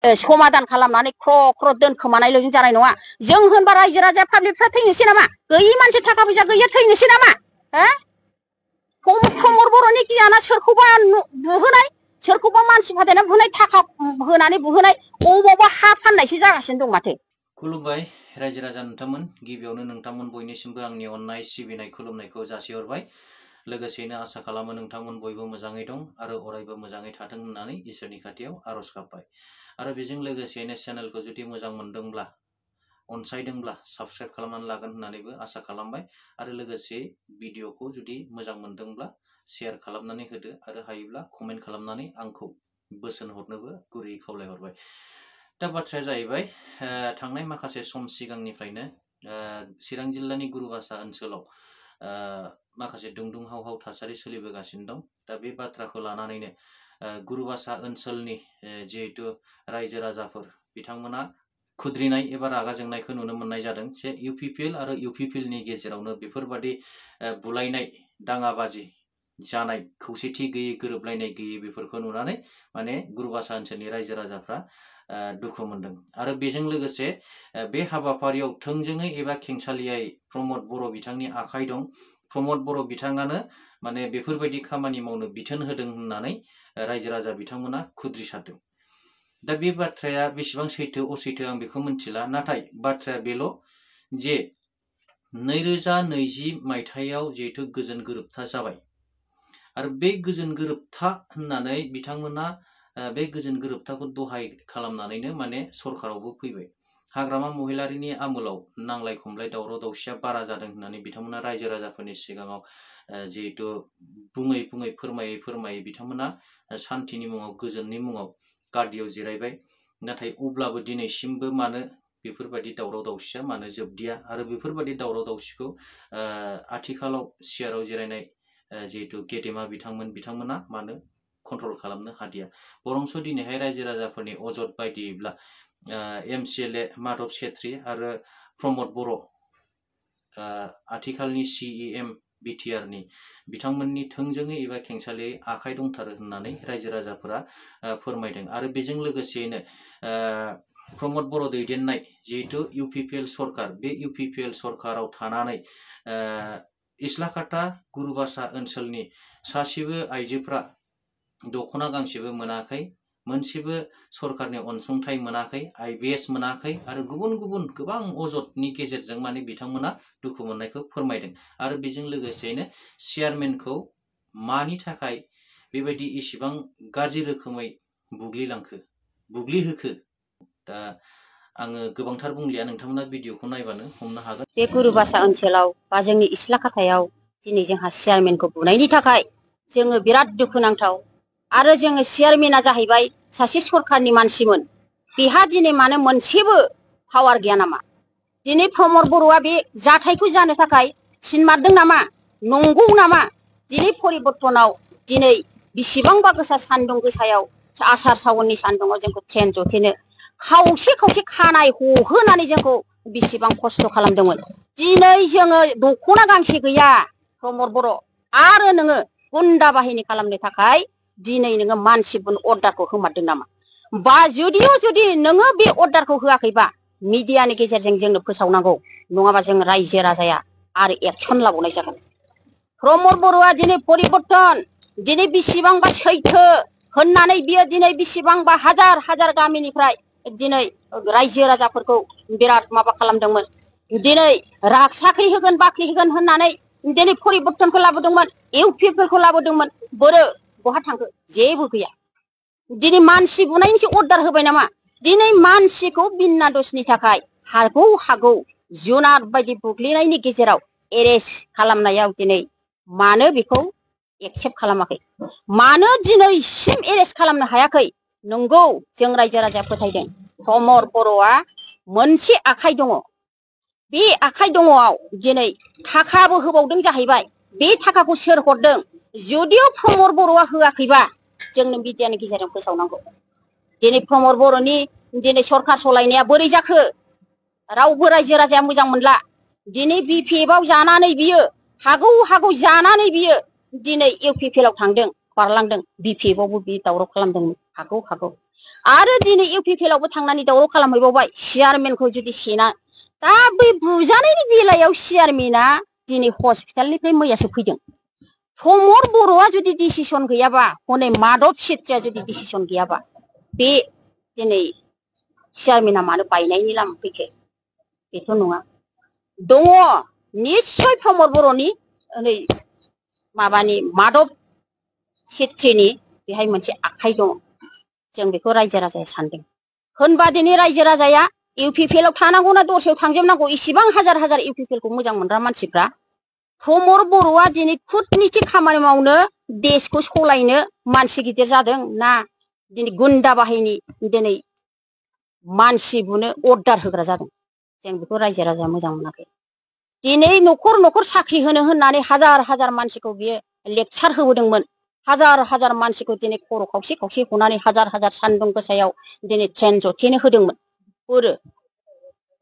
समाधान खालामनानै ख्र ख्र दोनखोमानायल'जों जानाय नङा। जों होनबा रायजो राजा पाब्लिकफ्रा थैनोसै नामा? गैयि मानसि थाखा फैसा गैया थैनोसै नामा? प्रमद बर'नि गियाना सोरखौबा बुहोनाय, सोरखौबा मानसि फाथायना बुहोनाय, थाखा होनानै बुहोनाय, अबावबा हा फाननायसो जागासिनो दं माथो। खुलुमबाय रायजो राजा नोंथांमोन, गिबियावनो नोंथांमोन बयनिसिमबो आंनि अननाय सिबिनाय खुलुमनायखौ जासिहरबाय। लोगोसेनो आसा खालामो नोंथांमोन बयबो मोजाङै दं आरो अरायबो मोजाङै थाथों होननानै इसोरनि खाथियाव आरज गाबबाय। आरो बेजों लोगोसेनो चेनेलखौ जुदि मोजां मोनदोंब्ला, अनसायदोंब्ला साबस्क्राइब खालामनानै लागोन होननानैबो आसा खालामबाय। आरो लोगोसे भिडिअखौ जुदि मोजां मोनदोंब्ला शेयार खालामनानै होदो आरो हायोब्ला कमेन्ट खालामनानै आंखौ बोसोन हरनोबो गुरैयै खावलायहरबाय। दा बाथ्राया जाहैबाय, थांनाय माखासे सम सिगांनिफ्रायनो चिरां जिल्लानि गुरुबासा ओनसोलाव माखासे दुंदुंहाव हाव थासारि सोलिबोगासिनो दं। दा बे बाथ्राखौ लानानैनो गुरुबासा ओनसोलनि जिहेतु रायजो राजाफोर बिथांमोना खुद्रिनाय एबा रागा जोंनायखौ नुनो मोननाय जादों। जे इउपिपिएल आरो इउपिपिएलनि गेजेरावनो बेफोरबादि बुलायनाय दाङाबाजि जानाय, खौसेथि गैयै, गोरोबलायनाय गैयै, बेफोरखौ नुनानै माने गुरुबासा ओनसोलनि रायजो राजाफ्रा दुखु मोनदों। आरो बेजों लोगोसे बे हाबाफारियाव थोंजोङै एबा खेंसालियायै प्रमद बर' बिथांनि आखाइ दं। प्रमद बर' बिथाङानो माने बेफोरबायदि खामानि मावनो बिथोन होदों होननानै रायजो राजा बिथांमोना खुद्रिसारदों। दा बे बाथ्राया बेसेबां सैथो असैथो आं बेखौ मिथिला, नाथाय बाथ्राया बेल' जे 2020 मायथाइयाव जिहेतु गोजोन गोरोबथा जाबाय आरो बे गोजोन गोरोबथा होननानै बिथांमोना बे गोजोन गोरोबथाखौ दहाय खालामनानैनो माने सरकारावबो फैबाय। हाग्रामा महिलारिनि आमोलाव नांलाय खमलाय दावराव दावसिया बारा जादों होननानै बिथांमोना रायजो राजाफोरनि सिगाङाव जिहेतु बुङै बुङै फोरमायै बिथांमोना सान्थिनि मुङाव, गोजोननि मुङाव गादियाव जिरायबाय। नाथाय अब्लाबो दिनैसिमबो मानो बेफोरबायदि दावराव दावसिया मानो जोबदिया आरो बेफोरबायदि दावराव दावसिखौ आथिखालाव सियाराव जिरायनाय जिहेतु गेदेमा बिथांमोना मानो कन्ट्रल खालामनो हादिया। बरंस दिनैहाय रायजो राजाफोरनि अजद बायदियैब्ला MCLA माधब सेत्री आरो प्रमद बर' आथिखालनि CEM बिटिआरनि बिथांमोननि थोंजोङै एबा खेंसालियै आखाइ दंथारो होननानै रायजो राजाफोरा फोरमायदों। आरो बेजों लोगोसेयैनो प्रमद बर' दैदेननाय जिहेतु इउपिपिएल सरकार, बे इउपिपिएल सरकाराव थानानै इस्लाकाटा गुरुबासा ओनसोलनि सासेबो आइजोफ्रा दख'ना गांसेबो मोनाखै, मोनसेबो सरकारनि अनसुंथाइ मोनाखै, IBS मोनाखै आरो गुबुन गुबुन गोबां अजदनि गेजेरजों माने बिथांमोना दुखु मोननायखौ फोरमायदों। आरो बेजों लोगोसेयैनो चेयारमेनखौ मानि थाखाय बेबायदि इसिबां गाज्रि रोखोमै बुग्लिहोखो, दा आङो गोबांथार बुंलिया, नोंथांमोना भिडिअखौ नायबानो हमनो हागोन। बे गुरुबासा ओनसोलाव बा जोंनि इस्लाकाटायाव दिनै जोंहा चेयारमेनखौ बुनायनि थाखाय जोङो बिराद दुखुनांथाव। आरो जोङो चेयारमेना जाहैबाय सासे सरकारनि मानसिमोन, बेहा दिनै मानो मोनसेबो पावार गैया नामा? दिनै प्रमद बर'आ बे जाथायखौ जानो थाखाय सिनमारदों नामा? नंगौ नामा? दिनै परिबर्तनाव दिनै बेसेबांबा गोसा सान्दुं गोसायाव, आसार सावननि सान्दुङाव जोंखौ ट्रेन जथेनो खावसे खावसे खानाय हहोनानै जोंखौ बेसेबां खस्थ' खालामदोंमोन। दिनै जोङो दख'ना गांसे गैया प्रमद बर', आरो नोङो गुन्दा बाहिनी खालामनो थाखाय दिनै नोङो मानसिफोरनो अर्डारखौ होमारदों नामा? बा जुदि नोङो बे अर्डारखौ होआखैबा मिडियानि गेजेरजों जोंनो फोसावनांगौ, नङाबा जों रायजो राजाया आरो एक्सन लाबावनाय जागोन। प्रमद बर'आ दिनै परिबर्तन, दिनै बेसेबांबा सैथो होननानै बियो दिनै बेसेबांबा हाजार हाजार गामिनिफ्राय दिनै रायजो राजाफोरखौ बिराद माबा खालामदोंमोन। दिनै साख्रि होगोन बाख्रि होगोन होननानै दिनै परिबर्तनखौ लाबोदोंमोन, इउपिपिएलखौ लाबोदोंमोन। बोरो बहा थांखो? जेबो गैया। दिनै मानसि बुनायनिसो अर्डार होबाय नामा? दिनै मानसिखौ बिना दसनि थाखाय हागौ जुनार बायदि बुग्लिनायनि गेजेराव एरेस्ट खालामनायाव दिनै मानो बेखौ एक्सेप्ट खालामाखै? मानो दिनैसिम एरेस्ट खालामनो हायाखै? नंगौ, जों रायजो राजाया फोथायदों प्रमद बर'आ मोनसे आखाइ दङ। बे आखाइ दङआव दिनै थाखाबो होबावदों जाहैबाय। बे थाखाखौ सोर हरदों? जुदिअ प्रमद बर'आ होआखैबा जोंनो मिडियानि गेजेरजों फोसावनांगौ। दिनै प्रमद बर'नि दिनै सरकार सलायनाया बोरै जाखो? रावबो रायजो राजाया मोजां मोनला। दिनै BPFआव जानानै बियो हागौ जानानै बियो दिनै इउपिपिएलआव थांदों, बारलांदों। BPFआवबो बि दावराव खालामदोंमोन, हागौ। आरो दिनै इउपिपिएलआवबो थांनानै दावराव खालामहैबावबाय चेयारमेनखौ जुदि सेना दा बै बुजानायनि बेलायाव चेयारमेना दिनै हस्पिटालनिफ्राय मैयासो फैदों प्रमद बर'आ जुदि डिसिसन गैयाबा हनै माधव सेत्रिया जुदि डिसिसन गैयाबा बे दिनै चेयारमेना मानो बायनायनि लामा फैखो बेथ' नङा दङ निश्चय प्रमद बर'नि नै माबानि माधव सेत्रिनि बेहाय मोनसे आखाइ दङ जों बेखौ रायजो राजाया सानदों होनबा दिनै रायजो राजाया इउपिपिएलआव थानांगौना दस्रायाव थांजोबनांगौ इसिबां हाजार हाजार इउपिपिएलखौ मोजां मोनग्रा मानसिफ्रा प्रमद बर'आ दिनै कुटनिति खामानि मावनो देशखौ सलायनो मानसि गिदिर जादों ना दिनै गुन्दा बाहिनी दिनै मानसि बुनो अर्डार होग्रा जादों जों बेखौ रायजो राजाया मोजां मोनाखै दिनै न'खर न'खर साख्रि होनो होननानै हाजार हाजार मानसिखौ बियो लेक्चार होबोदोंमोन हाजार हाजार मानसिखौ दिनै खर' खावसे खावसे हनानै हाजार हाजार सान्दुं गोसायाव दिनै ट्रेन जथेनो होदोंमोन हरो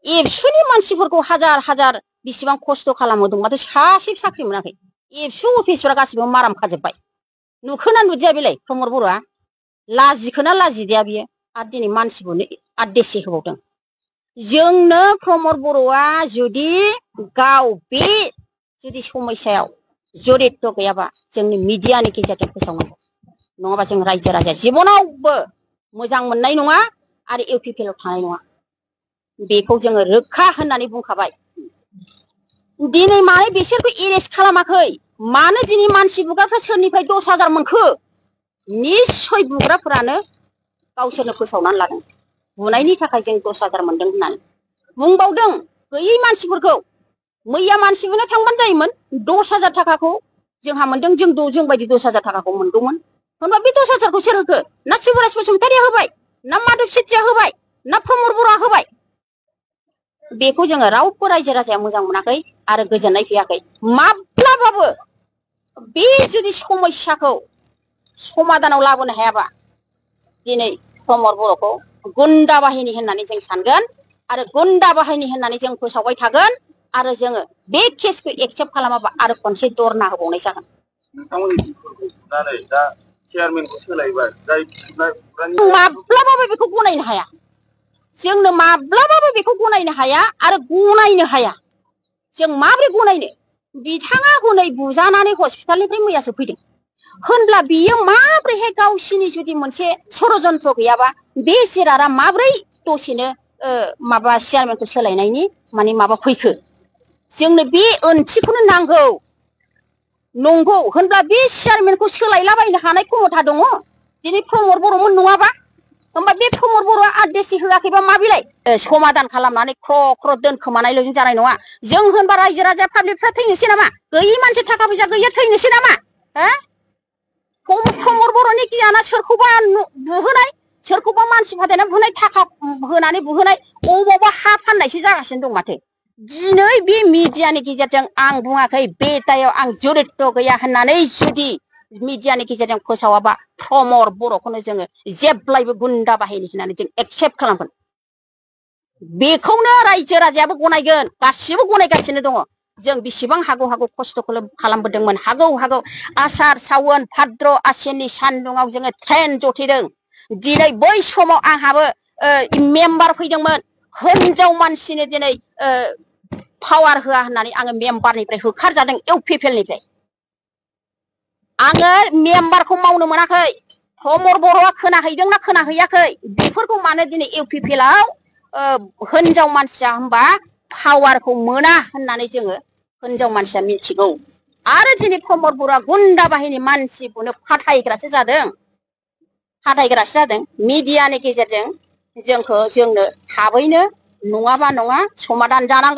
एबसुनि मानसिफोरखौ हाजार हाजार बिसिबां खस्थ' खालामहोदों माथो सासे साख्रि मोनाखै एबसु अफिसफ्रा गासिबो माराम खाजोब्बाय नुखोना नुदिया बेलाय प्रमद बर'आ लाजिखोना लाजिदिया बियो आरो दिनै मानसिखौनो आरो देसे होबावदों जोंनो प्रमद बर'आ जुदि गाव बे जुदि समस्यायाव जरित गैयाबा जोंनि मिडियानि गेजेरजों फोसावनांगौ नङाबा जों रायजो राजाया जिबनावबो मोजां मोननाय नङा आरो इउपिपिएलआव थानाय नङा बेखौ जोङो रोखा होननानै बुंखाबाय दिनै मानो बिसोरखौ एरेस्ट खालामाखै मानो दिनै मानसि बुग्राफ्रा सोरनिफ्राय 10,000 मोनखो निश्चय बुग्राफोरानो गावसोरनो फोसावनानै लादों बुनायनि थाखाय जों 10,000 मोनदों होननानै बुंबावदों गैयै मानसिफोरखौ मैया मानसि बुनो थांबानो जायोमोन 10,000 थाखाखौ जोंहा मोनदों जों बायदि 10,000 थाखाखौ मोनगौमोन होनबा बे 10,000खौ सोर होखो ना शिवराज बसुमतारिया होबाय ना माधव सेत्रिया होबाय ना प्रमद बर'आ होबाय बेखौ जोङो रावबो रायजो राजाया मोजां मोनाखै आरो गोजोननाय फैयाखै माब्लाबाबो बे जुदि समस्याखौ समाधानाव लाबोनो हायाबा दिनै प्रमद बर'खौ गुन्दा बाहिनी होननानै जों सानगोन आरो गुन्दा बाहिनी होननानै जों फोसावबाय थागोन आरो जोङो बे केसखौ एक्सेप्ट खालामाबा आरो खनसे दरना होबावनाय जागोन माब्लाबाबो बेखौ गनायनो हाया जोंनो माब्लाबाबो बेखौ गनायनो हाया आरो गनायनो हाया जों माबोरै गनायनो बिथाङा हनै बुजानानै हस्पिटालनिफ्राय मैयासो फैदों होनब्ला बियो माब्रैहाय गावसिनि जुदि मोनसे षड़यन्त्र गैयाबा बे जिरादा माब्रै दसेनो माबा चेयारमेनखौ सोलायनायनि माने माबा फैखो जोंनो बे ओंथिखौनो नांगौ नंगौ होनब्ला बे चेयारमेनखौ सोलायलाबायनो हानाय क्षमता दङ दिनै प्रमद बर'मोन नङाबा होमबा बे प्रमद बर'आ आदेश होआखैबा मा बिलाय समाधान खालामनानै ख्र ख्र दोनखोमानायल'जों जानाय नङा जों होनबा रायजो राजा पाब्लिकफ्रा थैनोसै नामा गैयै मानसि थाखा फैसा गैया थैनोसै नामा प्रमद बर'नि गियाना सोरखौबा बुहोनाय सोरखौबा मानसि फाथायनानै बुहोनाय थाखा होनानै बुहोनाय अबावबा हा फाननायसो जागासिनो दं माथो दिनै बे मिडियानि गेजेरजों आं बुङाखै बे दायाव आं जरित गैया होननानै जुदि मिडियानि गेजेरजों फोसावाबा प्रमद बर'खौनो जोङो जेब्लायबो गुन्दा बाहिनी होननानै जों एक्सेप्ट खालामगोन बेखौनो रायजो राजायाबो गनायगोन गासिबो गनायगासिनो दङ जों बेसेबां हागौ खस्थ' खालामबोदोंमोन हागौ आसार सावन भाद्र आसिननि सान्दुङाव जोङो ट्रेन जथेदों दिनै बै समाव आंहाबो मेम्बार फैदोंमोन हिनजाव मानसिनो दिनै पावार होआ होननानै आङो मेम्बारनिफ्राय होखारजादों इउपिपिएलनिफ्राय आङो मेम्बारखौ मावनो मोनाखै प्रमद बर'आ खोनाहैदोंना खोनाहैयाखै बेफोरखौ मानो दिनै इउपिपिएलआव हिनजाव मानसिया होनबा पावारखौ मोना होननानै जोङो हिनजाव मानसिया मिथिगौ आरो दिनै प्रमद बर'आ गुन्दा बाहिनी मानसि बुनो फाथायग्रासो जादों मिडियानि गेजेरजों जोंनो थाबैनो नङाबा नङा समाधान जानांगौ